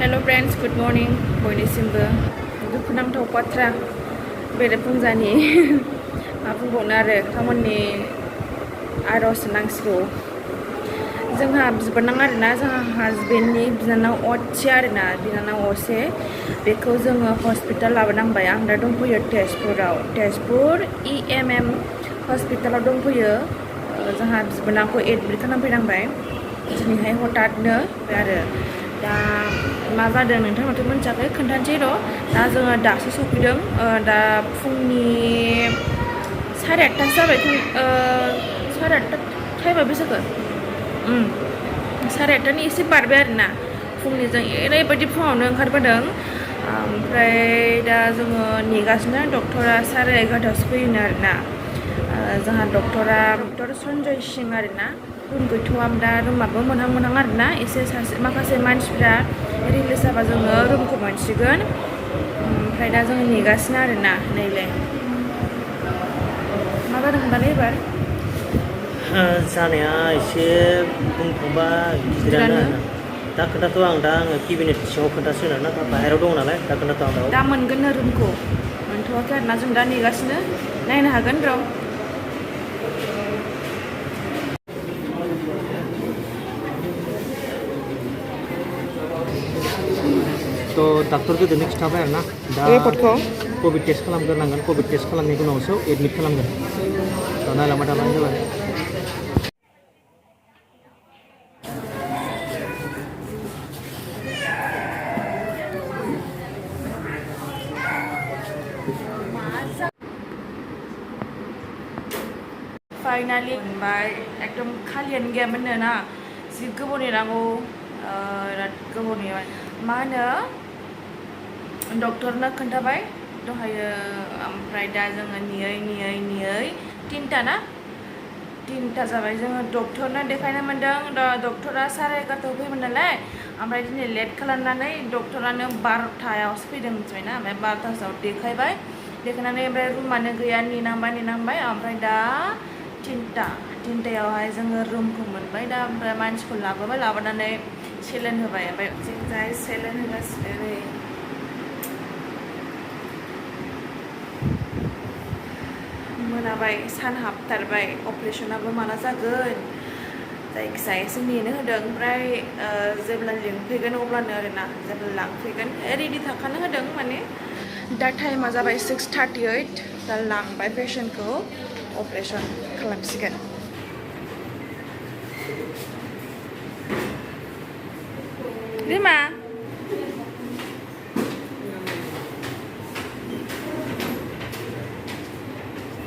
hello friends good morning बयनिसिमबो दुखुनांथाव बाथ्रा बेरेफुंजानि मा बुंबावनो आरो नोंथांमोननि आर'ज नांसिगौ जोंहा बिबोनां आरोना जोंहा हासबेन्डनि बिनानाव असे आरोना बिनानाव असे बेखौ जोङो हस्पिटाल लाबोनांबाय आं दा दंफैयो तेजपुर EMM हस्पिटालाव दंफैयो जोंहा बिबोनांखौ एडमिट खालामफैनांबाय दिनैहाय हठाथनो आरो दा मा जादों नोंथांमोनथ' मिथियाखै खोन्थानोसै र' दा जोङो दासो सफैदों दा फुंनि 8:30 जाबाय साराय 8:30 टाइमा बेसेखो 8:30 एसे बारबाय आरोना फुंनि जों ओरैबायदि फुङावनो ओंखारबोदों ओमफ्राय दा जोङो नेगासिनो डक्टरा 11:30 फैयोनो आरोना जोंहा डक्टर सन्जय सिं आरोना रुम गैथ'आ दा रुमाबो मोनहां आरोना एसे माखासे मानसिफ्रा रिलिज जाबा जोङो रुमखौ मोनसिगोन ओमफ्राय दा जोङो नेगासिनो आरोना नैलाय मा जादों होनबालाय एबार जानाया एसे बुंथ'बा गिदिरानो दा खोन्थाथ' आङो केबिनेट सिङाव खोन्थासिगोन आरोना बाहेरायाव दङ नालाय दा खोन्थाथ' आं दा मोनगोन रुमखौ मोनथ'वाखै आरोना जों दा नेगासिनो नायनो हागोन र' थ' डाक्टर गोदोनो खिन्थाबाय आरोना दा कभिड टेस्ट खालामग्रोनांगोन कभिड टेस्ट खालामनायनि उनावसो एडमिट खालामगोन दा नायलांबाय थाबानो जाबाय फाइनालि मोनबाय एकदम खालियानो गैयामोननो ना जि गोबाव नेनांगौ बिराद गोबाव नेबाय मा होनो डक्टरनो खोन्थाबाय दहायो ओमफ्राय दा जोङो नेयै 3टा जाबाय जोङो डक्टरनो देखायनो मोन्दों डक्टरा 11:30 फैयोमोन नालाय ओमफ्राय दिनै लेट खालामनानै डक्टरानो 12:00 फैदों मिथिबायना ओमफ्राय 12:00 देखायबाय देखायनानै ओमफ्राय रुमानो गैया नेनांबाय ओमफ्राय दा 3टायावहाय जोङो रुमखौ मोनबाय दा ओमफ्राय मानसिखौ लाबोनानै सेलेन होबाय ओमफ्राय जोंजाय सेलेन होगासिनो नै मोनाबाय सान हाबथारबाय अपारेशनाबो माला जागोन जायखिजाया एसे नेनो होदों ओमफ्राय जेब्ला लिंफैगोन अब्लानो आरोना जेब्ला लांफैगोन रेडि थाखानो होदों माने दा टाइमा जाबाय 6:38 दा लांबाय पेसेन्टखौ अपारेशन खालामसिगोन रिमा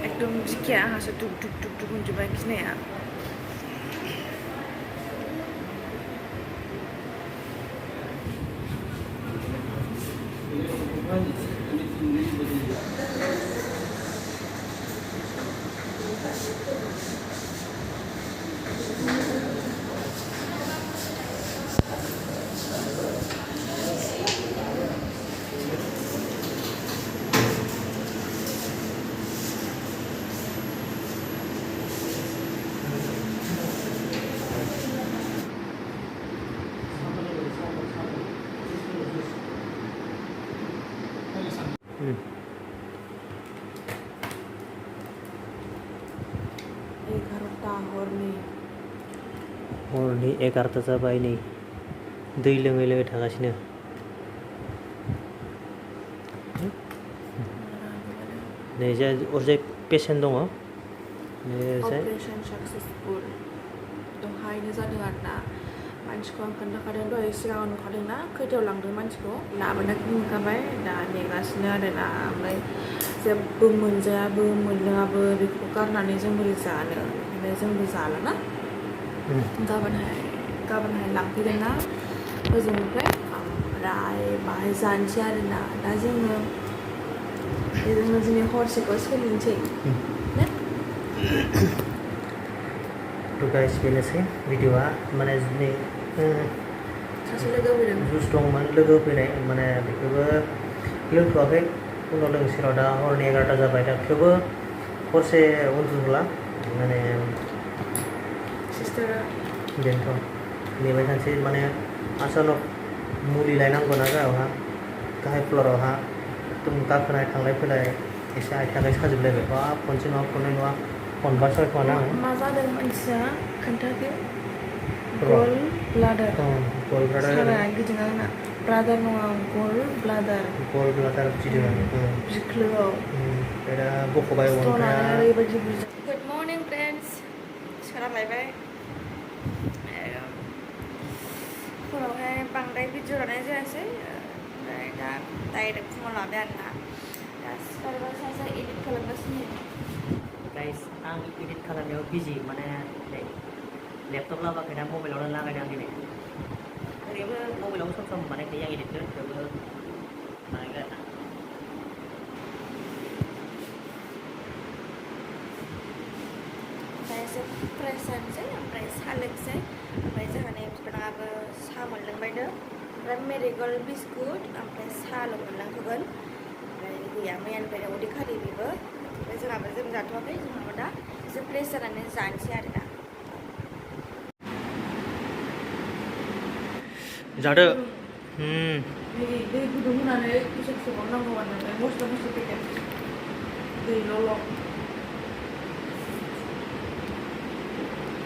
एकदम बिखाया आंहासो दुब मोनजोब्बाय गिनाया हरनि 11टा जाबाय नै दै लोङै थागासिनो नै ओरैजाय पेसेन्ट दङ अपारेशन साक्सेसफुल दहायनो जादों आरोना मानसिखौ आं खोन्थाखादों दहाय सिगाङाव नुखादोंना खैथायाव लांदों मानसिखौ लाबोनानै नुखाबाय दा नेगासिनो आरोना ओमफ्राय जेबो मोनजायाबो मोनलोङाबो बेखौ गारनानै जों बोरै जानो ओमफ्राय जोंबो जालाना गाबोनहाय लांफैगोन ना ओजोंनिफ्राय ओमफ्राय बाहाय जानोसै आरोना दा जोङो दिनै हरसेखौ सोलिनोसै तो गाइस बेनोसै भिडिअआ माने दिनै सासे लोगो फैदों जुस दंमोन लोगो फैनाय माने बेखौबो लोंथ'वाखै उनाव लोंसै र' दा हरनि 11टा जाबाय दा थेवबो हरसे उन्दुला माने सिस्टारा बेनोथ' नेबाय थानोसै माने आसानाव मुलि लायनांगौ ना गाहायावहा गाहाय फ्ल'रावहा एकदम गाखोनाय थांलाय फैलाय एसे आथिं आखाइ साजोबलायबाय बा खनसे नङा खननै नङा खनबा सयखा नाङो मा जादों मानसिया खोन्थादो गल ब्लाडार गल ब्लाडार साराया गिदिं आंना ब्लाडार नङा गल ब्लाडार गिदिं बिख्लोआव ओमफ्राय दा बख'बाय अन्थाइआ ओरैबायदि बुरजा गुड मर्निं फ्रेन्ड्स सोरांलायबाय फुङावहाय बांद्राय भिडिअ लानाय जायासै ओमफ्राय दा डाइरेक्ट फुङाव लाबाय आरोना दा सिखारबा सासे एडिट खालामगासिनो गाइस आं एडिट खालामनायाव बिजि माने लेपटप लाबाखै दा मबाइलावनो लागायदों आं दिनै ओरैबो मबाइलावबो सम सम बानायखायो आं एडिटखौ थेवबो बानायगोन आरोना ओमफ्राय एसे फ्रेस जानोसै ओमफ्राय साहा लोंसै ओमफ्राय जोंहानि बिफाङाबो साहा मोनलोंबायनो ओमफ्राय मेरिगल्ड बिस्कुट ओमफ्राय साहाल' मोनलांथ'गोन ओमफ्राय गैया मैयानिफ्रायनो उदै खालि बेबो ओमफ्राय जोंहाबो जों जाथ'वाखै जोंहाबो दा एसे फ्रेस जानानै जानोसै आरोना जादो दै गुदुं होनानै कुइसन सोबावनांगौ आरो मस्ला मस्लि पेकेट दैल'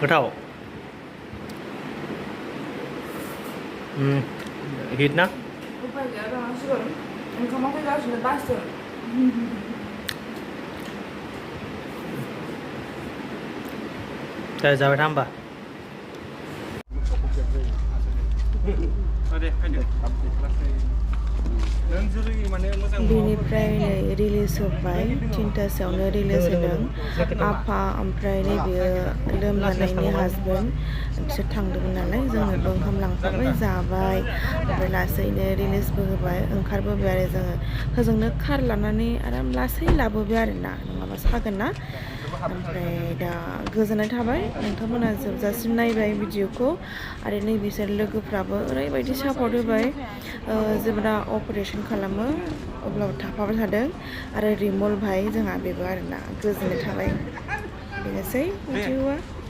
गोथाव हिट ना उफाय गैया जानांसिगोन ओंखामा फैगासिनो दासो दा जाबाय था होमबा बेनिफ्राय नै रिलिज होबाय 3टासोआवनो रिलिज होदों आफा ओमफ्राय नैबेयो लोमजानायनि हासबेन्ड बिसोर थांदोंमोन नालाय जोंनोबो ओंखाम लांफाबाय जाबाय ओमफ्राय लासैनो रिलिजबो होबाय ओंखारबोबाय आरो जोङो होजोंनो कार लानानै आराम लासै लाबोबाय आरोना नङाबा सागोन ना ओमफ्राय दा गोजोननाय थाबाय नोंथांमोना जोबजासिम नायबाय भिडिअखौ आरो नै बिसोर लोगोफ्राबो ओरैबायदि सापर्ट होबाय जेब्ला अपारेसन खालामो अब्लाबो थाफाबाय थादों आरो रिमल भाई जोंहा बेबो आरोना गोजोननाय थाबाय बेनोसै भिडिअआ